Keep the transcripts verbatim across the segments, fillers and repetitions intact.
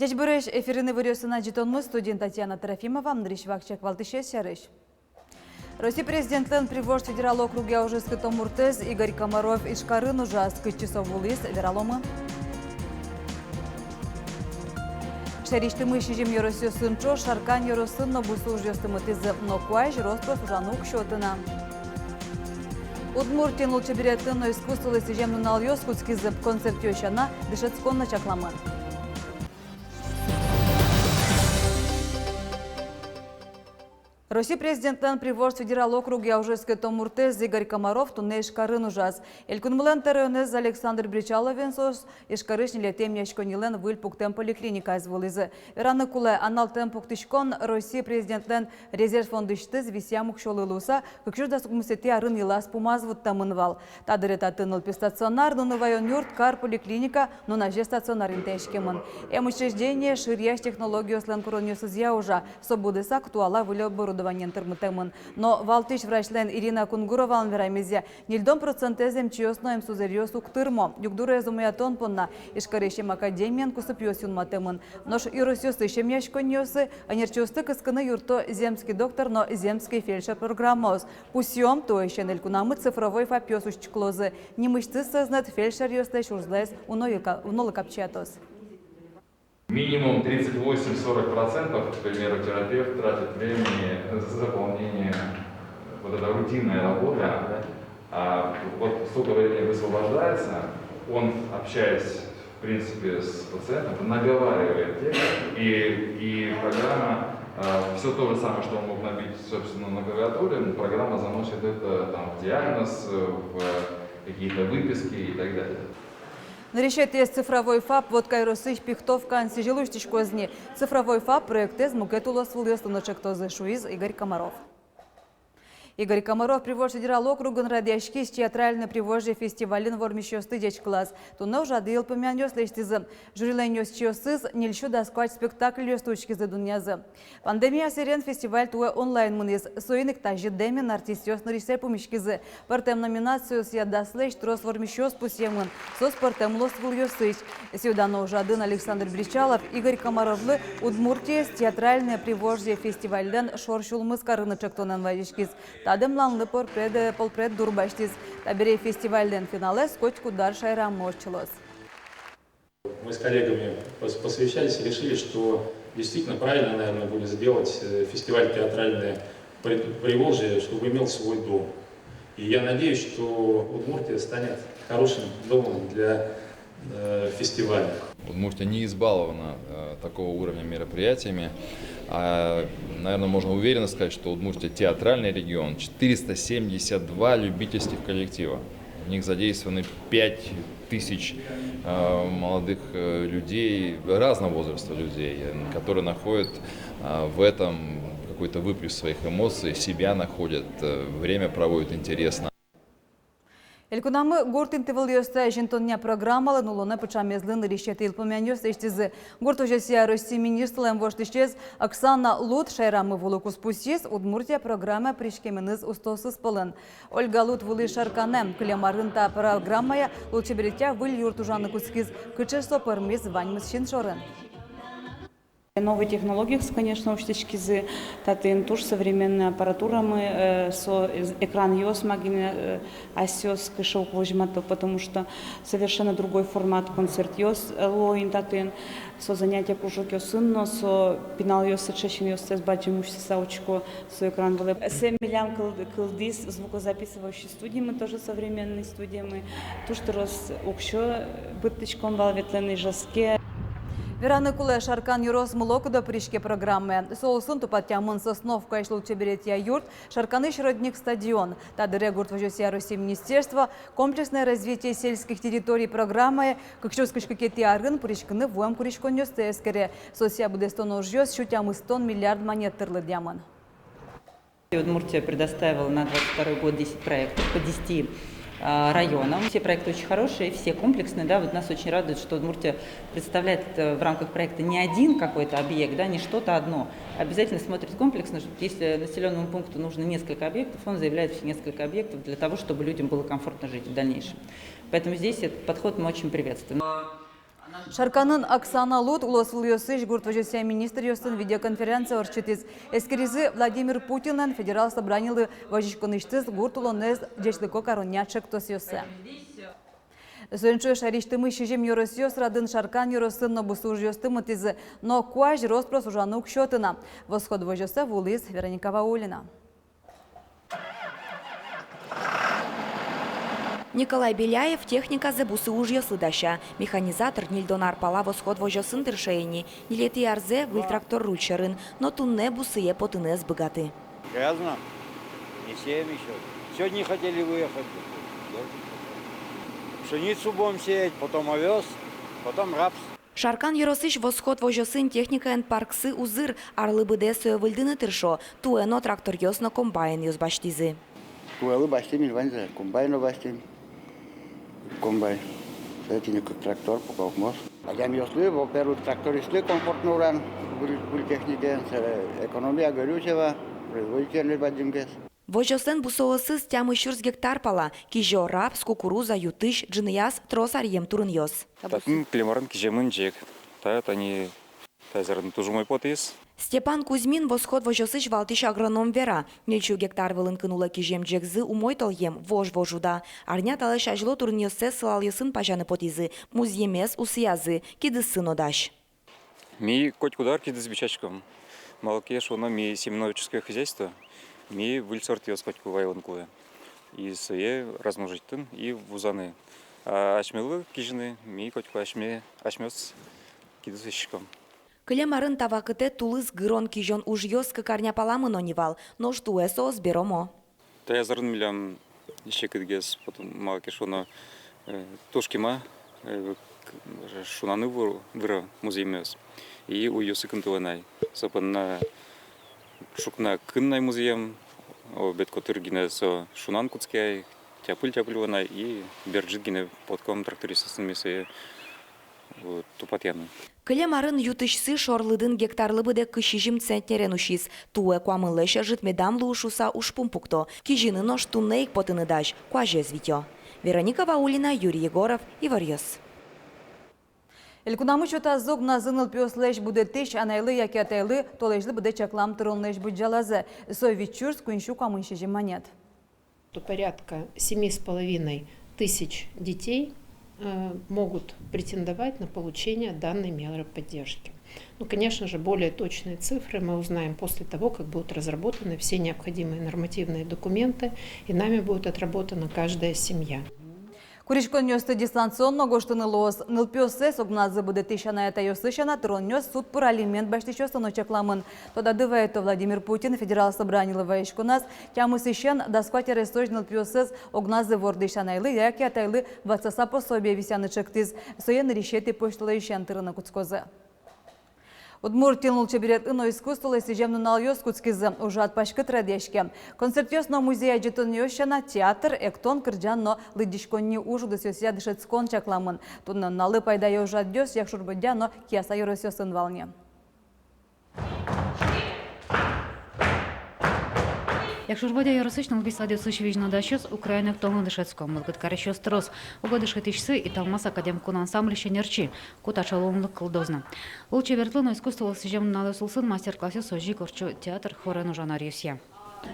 Ӟечбуресь! Эфирын «Иворъёс» но ӝытонмы, студиын Татьяна Трофимова. Нырысь вакчияк валтӥсез сярысь. Россия президентлэн Приволжск федерал округъя ужъюскытон муртэз Игорь Комаров Ижкарын ужаз. Кытчы со вуылӥз, вераломы. Шаерысьтымы сизьым ёросъёсын ӵош Шаркан ёросын но бусы ужъёсты мытӥзы, но куазь рос-прос ужаны уг сёты на. Удмуртиын лулчеберетлы но искусстволы сӥзем нуналъёс кутскизы. Концертъёс сяна, дышетскон но чакламын. Россия президентлэн Приволжск федерал округъя ужъюскытон муртэз Игорь Комаров туннэ Ижкарын ужаз. Элькунмылэн тӧроеныз Александр Бречаловен соос Ижкарысь ньылетӥ эмъяськоннилэн выль пуктэм поликлиникаез вуылӥзы. Вераны кулэ, аналтэм пуктӥськон Россия президентлэн резерв фондысьтыз висъям уксёлы луыса, кык сюрс дас укмысэтӥ арын йылаз-пумаз вуттэмын вал. Та дыре татын нылпи стационар, нуны ваён юрт, кар, поликлиника, нуназе стационар интыяськемын. Эмучреждение шыръясь технологиослэн куронъёсызъя ужа, со быдэсак туала выль оборудованиен тырмытэмын. Но валтӥсь врачлэн Ирина Кунгуровалэн верамезъя, ньыльдон процентэз эмчиос но эмсузэръёс уг тырмо. Югдурез умоятон понна Ижкарысь эм академиен кусыпъёс юнматэмын. Нош ёросъёсысь эмъяськонниосы ӧнерчиосты кыскыны юртто «Земский доктор» но «Земский фельдшер» программаос. Пусъём, туэсен элькунамы цифровой ФАПъёс усьтӥськылозы. Нимысьтыз сӧзнэт фельдшеръёслэсь ужзэс уно-, унолы капчиятоз. Минимум тридцать восемь-сорок процентов, к примеру, терапевт тратит времени на заполнение, вот эта рутинная работа. А вот столько времени высвобождается, он, общаясь, в принципе, с пациентом, наговаривает текст, и, и программа, все то же самое, что он мог набить, собственно, на клавиатуре, но программа заносит это там в диагноз, в какие-то выписки и так далее. Нырысетӥез цифровой ФАП Вотка ёросысь Пихтовкаын сӥзьыл усьтӥськоз ни. Цифровой ФАП проектэз мукет улосвылъёслы но ӵектозы, шуиз Игорь Комаров. Игорь Комаров Приволжск федерал округын радъяськись «Театральное Приволжье» фестивальын вормисьёсты ӟечкылаз. Туннэ ужрадэ йылпумъянъёс лэсьтӥзы. Жюрилэн ёзчиосыз ньыльсю дас куать спектакльёсты учкизы дунъязы. Пандемия сэрен фестиваль туэ онлайн мынӥз. Соин ик тазьы дэмен артистъёс нырысьсэ пумиськизы. Пӧртэм номинациосъя даслэсь трос вормисьёс пусъемын, соос пӧртэм улосвылъёсысь. Сӥё-дано ужрадын Александр Бречалов Игорь Комаровлы Удмуртиез «Театральное Приволжье» фестивальлэн шор сюлмыз карыны ӵектонэн вазиськиз. Та дэмланлы полпред, полпред дур басьтӥз. Табере фестивальлэн финалэз котькуд ар шаерамы ортчылоз. Мы с коллегами пос-, посовещались и решили, что действительно правильно, наверное, будет сделать, э, фестиваль «Театральное При-, Приволжье», чтобы имел свой дом. И я надеюсь, что Удмуртия станет хорошим домом для, э, фестиваля. Удмуртия не избалована, э, такого уровня мероприятиями. А, наверное, можно уверенно сказать, что Удмуртия — театральный регион, четыреста семьдесят два любительских коллектива. В них задействованы пять тысяч, э, молодых, э, людей, разного возраста людей, э, которые находят, э, в этом какой-то выплеск своих эмоций, себя находят, э, время проводят интересно. Элькунамы гурт интывылъёсты азинтонъя программалы нуллонэ пыӵамезлы нырысетӥ йылпумъянъёс лэсьтӥзы. Гурт возёсъя Россия министрлэн воштӥсез Оксана Лут шаерамы вуылыку пусйиз Удмуртия программае пыриськеменыз устоосыз пӧлын. Ольга Лут вуылӥз Шарканэ. Кылем арын та программая лулчеберетъя выль юрт ужаны кутскиз. Кыӵе со пӧрмиз ваньмыз син шорын. Новый технологиос, конечно, усьтӥськизы, татын туж современной аппаратурамы, э, со, э, экранъёс, ма гинэ, э, асьсэос кыӵе уг возьмато, потому что совершенно другой формат концертъёс, э, луо ини татын, со занятие кружокъёсын но, со пиналъёс сыӵе синъёссэс бадӟым усьтыса учко со экран вылэ. Сое милям кыл-, кылдӥз звукозаписывающий студиямы, тоже современной студиямы. Туж трос уксё быдтӥськом вал ветлыны Ижевске. Вераны кулэ, Шаркан ёрос мылокыдо пыриське программае. Со улсын тупатъямын Сосновкаысь лулчеберетъя юрт, Шарканысь «Родник» стадион. Та дыре гурт возёсъя Россия министерство «Комплексное развитие сельских территорий» программае кык сюрс кызь кыкетӥ арын пыриськыны вуэм куриськонъёсты эскере. Соосъя быдэстоно ужъёс сю тямыстон миллиард манет тырлы лыдъямын. Удмуртия предоставила на двадцать второй год десять проектов по десяти, а, районам. Все проекты очень хорошие, все комплексные, да, вот нас очень радует, что Удмуртия представляет, э, в рамках проекта не один какой-то объект, да, не что-то одно. Обязательно смотрит комплексно, что если населённому пункту нужно несколько объектов, он заявляет все несколько объектов для того, чтобы людям было комфортно жить в дальнейшем. Поэтому здесь этот подход мы очень приветствуем. Шарканын «Оксана луд» улосвылъёсысь гурт возёсъя министръёсын видеоконференция ортчытӥз. Эскеризы Владимир Путинлэн Федерал Собранилы вазиськонысьтыз гурт улонэз ӟечлыко каронъя ӵектосъёссэ. Соин ӵош шаерысьтымы сизьым ёросъёс радын Шаркан ёросын но бусы ужъёсты мытӥзы, но куазь рос-прос ужаны уг сёты на. «Восход» возёсэ вуылӥз Вероника Ваулина. Николай Беляев техниказэ бусы ужъёслы дася. Механизатор ньыльдон ар пала «Восход» возёсын тырше ини. Ньылетӥ арзэ выль трактор руль сьӧрын, но туннэ бусые потыны ӧз быгаты. Грязно. Не сеем ещё. Сегодня хотели выехать. Пшеницу будем сеять, потом овёс, потом рапс. Шаркан ёросысь «Восход» возёсын техникаен парксы узыр, арлы быдэ сое выльдыны тыршо. Туэ но тракторъёс но комбайнъёс басьтӥзы. Туэлы басьтӥм ини ваньзэ, комбайн но басьтӥм. Комбайн. Сое тӥни кык трактор, пока укмос. Адямиослы, во-первых, трактористлы комфортно улон, выль, выль техникаен, сэре экономия горючего, производительность бадӟымгес. Возёслэн бусыосыз тямыс сюрс гектар пала, кизё рапс, кукуруза, ю-тысь, ӝыныяз трос аръем турынъёс. Татын кылем арын киземын ик. Та, тани, та азьын туж умой потӥз. Степан Кузьмин «Восход» возёсысь валтӥсь агроном вера: ньыльсю гектар вылын кын улэ кизем ӝегзы умой толъем, вож-вож уда. Арня талэсь азьло турынъёссэ сылалъёсын пазяны потӥзы, музъемез усыязы, кидыссы но дась. Ми котькуд ар кидыс бичаськом. Малы ке шуоно, ми семеноводческое хозяйство, ми выль сортъёс котьку вайылыны кулэ. И сое размножитьтыны и вузаны. А асьмелы кизьыны ми котьку асьме, асьмеос кидыс усьтӥськом. Кылем арын та вакытэ тулыс гырон-кизён ужъёс кык арня пала мыно ни вал, нош туэ соос беромо. Та азьын милям секытгес, потом, малы ке шуоно, э, туж кема, э, к-, шунаны ву-, выро музъемъёс. И уйёсы кынтылэ на ай. Со понна ӵукна кын на ай музъем, о, бет котыр гинэ со шунан кутске ай, тяпыль-тяпыль вуэ на ай, и бер ӝыт гинэ потком трактористъёсын ми сое, э, тупатъяны. Кылем арын ю-тысьсы шорлыдын гектарлы быдэ кызь сизьым центнерен усиз. Туэ куамынлэсь ӧжыт медам луы шуыса ужпум пукто. Кизьыны нош туннэ ик потыны дась, куазез витё. Вероника Ваулина, Юрий Егоров, «Иворъёс». Элькунамы сётазы огназы нылпиослэсь будэтӥсь анайлы яке атайлы толэзьлы быдэ чаклам тыронлэсь быдӟалазэ. Со вить сюрс куинь сю куамын сизьым манет. То порядка семи с половиной тысяч детей, э, могут претендовать на получение данной меры поддержки. Ну, конечно же, более точные цифры мы узнаем после того, как будут разработаны все необходимые нормативные документы, и нами будет отработана каждая семья. Куриськонъёсты дистанционно гожтыны луоз. Нылпиоссэс огназы будэтӥсь анай-атайёслы сяна тыронъёс суд пыр алимент басьтӥсьёслы но чакламын. Тодады вайытом, Владимир Путин Федерал Собранилы вазиськоназ тямысысен дас куать аресозь нылпиоссэс огназы вордӥсь анайлы яке атайлы ватсаса пособие висъяны ӵектӥз. Сое нырысетӥ почталэсьтыз тырыны кутскозы. Удмуртиын лулчеберетлы но искусстволы сӥзем нуналъёс кутскизы. Ужрад паськыт радъяське. Концертъёс но музей адӟытонъёс сяна театр, эктон, кырӟан но лыдӟиськонни уж удысъёсъя дышетскон чакламын. Туннэ нуналлы пайдаё ужрадъёс Якшур-Бӧдья но Кияса ёросъёсын вал ни. Якшур-Бӧдья ёросысь нылпи садъёсысь визьнодасьёс украин эктонлы дышетско. Мылкыд карисьёс трос. Уго дышетӥсьсы «Италмас» академкун ансамбльысь ӧнерчи. Куд-ог луонлык кылдоз на. Лулчеберетлы но искусстволы сӥзем нуналъёс улсын мастер-классъёс озьы ик ортчо театр, хорен ужан аръёсъя.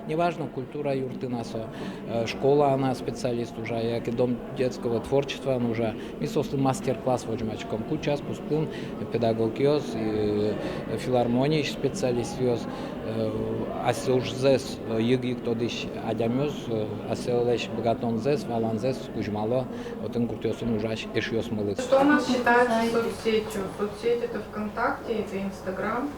Неважно, культура юртын-а со, э, школаын-а специалист ужа, яке дом детского творчествоын ужа, ми соослы мастер-класс возьмаськом. Куд час куспын педагогъёс, э, филармониысь специалистъёс, э, асьсэ ужзэс, э, йыг-йыг тодӥсь адямиос, э, асьсэлэсь быгатонзэс, валанзэс кузьмало отын гуртъёсын ужась эшъёсмылы. Что у нас считается соцсетью? Соцсеть — это ВКонтакте, это Инстаграм.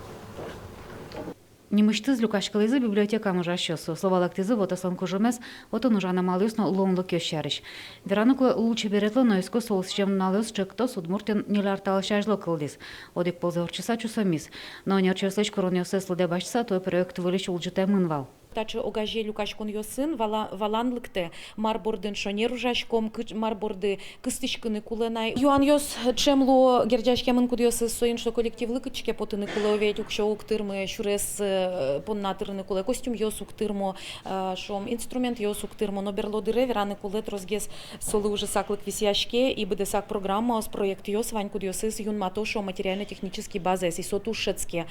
Нимысьтыз люкаськылӥзы библиотекамы ужасьёс. Соослы валэктӥзы вотэслэн кужымез, отын ужан амалъёс но луонлыкъёс сярысь. Вераны кулэ, лулчеберетлы но искусстволы сӥзем нуналъёс ӵектос Удмуртиын ньыль ар талэсь азьло кылдӥз. Одӥг ползэ ортчыса чусомиз. Но ӧнерчиослэсь куронъёссэс лыдэ басьтыса, туэ проект выльысь улӟытэмын вал. Таӵе огазе люкаськонъёсын вала-, валан лыктэ, мар бордын шонер ужаськом, кыӵ-, мар борды кыстӥськыны кулэ на. Юанъёс ӵем луо герӟаськемын кудъёсыз, соин что коллективлы кытчы ке потыны кулэ, ведь уксё уг тырмы, сюрес, э, понна тырыны кулэ, костюмъёс уг тырмо, э, шуом, инструментъёс уг тырмо, но берло дыре вераны кулэ тросгес солы уже саклык висъяське, и быдэсак программаос, проектъёс вань, кудъёсыз юнмато, шуом, материально-технический базаез, и со туж шӧдске.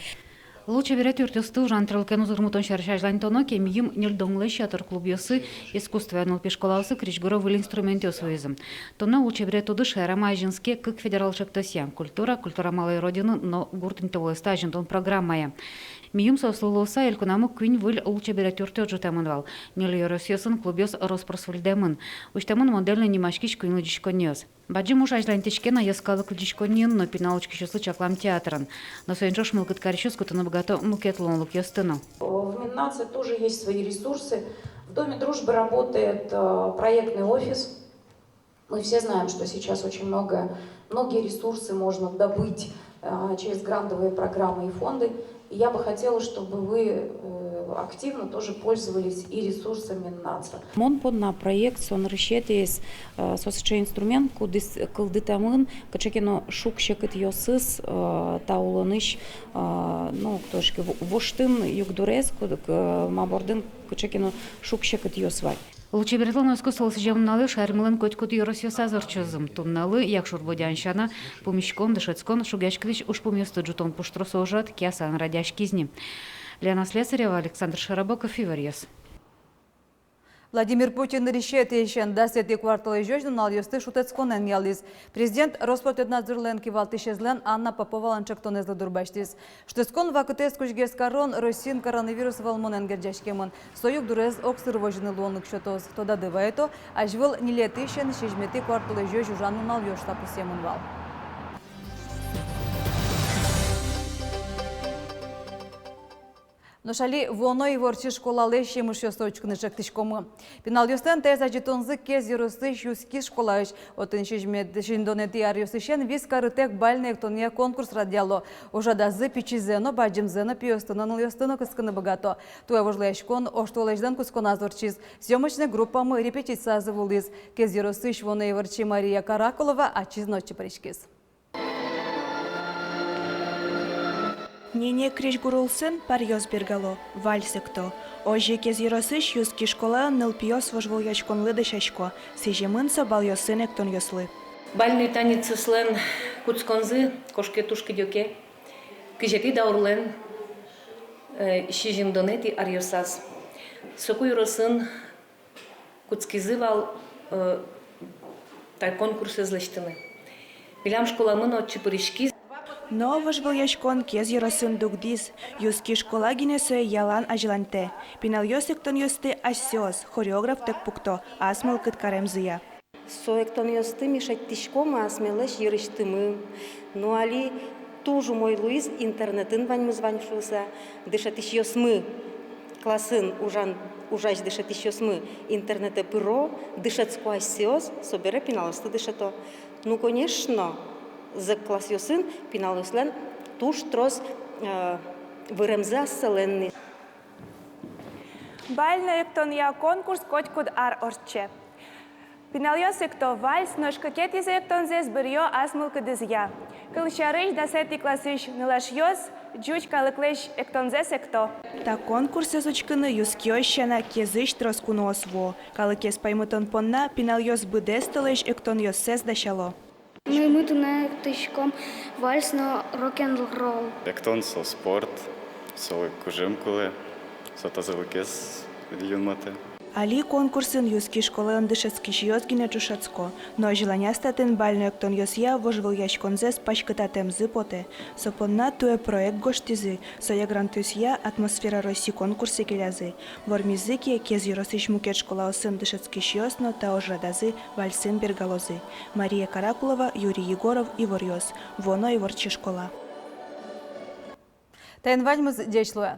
Лулчеберет юртъёсты ужан тӥрлыкен узырмытон сярысь азьланьтоно ке, миым ньыльдонлэсь ятыр клубъёсы, искусствоя нылпи школаосы крезьгуро выль инструментъёс вуизы. Туннэ лулчеберет удыс шаерамы азинске кык федерал ӵектосъя: «Культура», «Культура малой Родины» но «Гурт интыосты азинтон» программая. Миым соослы луыса, элькунамы куинь выль лулчеберет юртъёс ӝутэмын вал. Ньыль ёросъёсын клубъёс рос-прос выльдэмын. Усьтэмын модельно нимаськись куинь лыдӟиськонниос. Бадӟым уж азьланьтӥське на йӧскалык лыдӟиськонниын но пинал учкисьёслы чаклам театрын. Но соин ӵош мылкыд карисьёс кутыны быгато мукет луонлыкъёсты но. В Миннаце тоже есть свои ресурсы. В Доме дружбы работает, э, проектный офис. Мы все знаем, что сейчас очень много, многие ресурсы можно добыть, э, через грантовые программы и фонды. И я бы хотела, чтобы вы, э, активно тоже пользовались и ресурсами Миннаца. Мон понна проект со нырысетӥез, э, со сыӵе инструмент, кудӥз кылдытэмын кыӵе ке но шуг-секытъёсыз, э, та улонысь, э, ну, кытысь ке в-, воштыны югдурез, куд-, к-, ма бордын кыӵе ке но шуг-секытъёс вань. Лулчеберетлы но искусстволы сӥзем нуналъёс шаермылэн котькуд ёросъёсаз ортчозы. Туннэлы, Якшур-Бӧдьяын сяна, пумиськон, дышетскон, шугъяськытӥсь ужпумъёсты ӝутон пуштросо ужрад Киясаын радъяськиз ни. Лена Слесарева, Александр Широбоков, «Иворъёс». Владимир Путин нырысетӥысен дасэтӥ куартолэзёзь нуналъёсты шутэтсконэн ялӥз. Президент Роспотребнадзорлэн кивалтӥсезлэн Анна Поповалэн ӵектонэзлы дурбасьтӥз. Шутэтскон вакытэз кузьгес карон Россиын коронавирус вӧлмонэн герӟаськемын. Со югдурез огсыр возьыны луонлык сётоз. Тодады вайто, азьвыл ньылетӥысен сизьыметӥ куартолэзёзь ужан нуналъёс шуыса пусъемын вал. Нош али вуоно иворчи школалэсь емышъёссэ учкыны ӵектӥськомы. Пиналъёслэн таиз адӟытонзы Кез ёросысь Юски школаысь. Отын сизьымет-, сизьымдонэтӥ аръёсысен вис карытэк бальной эктонъя конкурс радъяло. Ужрадазы пичизэ но, бадӟымзэ но, пиосты но, нылъёсты но кыскыны быгато. Туэ вожвылъяськон оштолэзьлэн кутсконаз ортчиз. Съёмочной группамы репетициязы вуылӥз. Кез ёросысь вуоно иворчи Мария Каракулова ачиз но отчы пыриськиз. Ненег крезьгур улсын паръёс бергало, вальс экто. Озьы Кез ёросысь Юски школаын нылпиос вожвылъяськонлы дасясько, сӥземын со балъёсын эктонъёслы. Бальный танецъёслэн кутсконзы кошке туж кыдёке, кызетӥ даурлэн, э, сизьымдонэтӥ аръёсаз. Соку ёросын кутскизы вал, э, та конкурсэз лэсьтыны. Милям школамы но отчы пыриськиз. Но вожвылъяськон Кез ёросын дугдӥз. Юски школа гинэ сое ялан азьлантэ. Пиналъёс эктонъёсты асьсэос, хореографтэк пукто, ас мылкыд каремзыя. Со эктонъёсты ми шедьтӥськомы асьмелэсь йырысьтымы. Но али туж умой луиз, интернетын ваньмыз вань шуыса, дышетӥсьёсмы, классын ужан, ужась дышетӥсьёсмы интернетэ пыро, дышетско асьсэос, собере пиналъёсты дышето. Ну, конечно, зӧк классъёсын пиналъёслэн туж трос, э, выремзы ассэлэн ни. Бальной эктонъя конкурс котькуд ар ортче. Пиналъёс экто вальс, нош кыкетӥзэ эктонзэс быръё ас мылкыдызъя. Кылсярысь, дасэтӥ классысь нылашъёс ӟуч калыклэсь эктонзэс экто. Та конкурсэз учкыны юскиос сяна Кезысь трос куноос вуо. Калыкез паймытон понна пиналъёс быдэс толэзь эктонъёссэс дасяло. Ми, ми туннэ эктӥськом вальс но рок-н-ролл. Эктон со спорт, солы кужым кулэ, со тазалыкез юнматэ. Али конкурсын Юски школаын дышетскисьёс гинэ ӵошатско, но азьланяз татын бальной эктонъёсъя вожвылъяськонзэс паськытатэмзы потэ. Со понна туэ проект гожтӥзы, сое грантъёсъя «Атмосфера России» конкурсэ келязы. Вормизы ке, Кез ёросысь мукет школаосын дышетскисьёс но та ужрадазы вальсын бергалозы. Мария Каракулова, Юрий Егоров, «Иворъёс», вуоно иворчи школа. Таин ваньмыз, ӟеч луэ.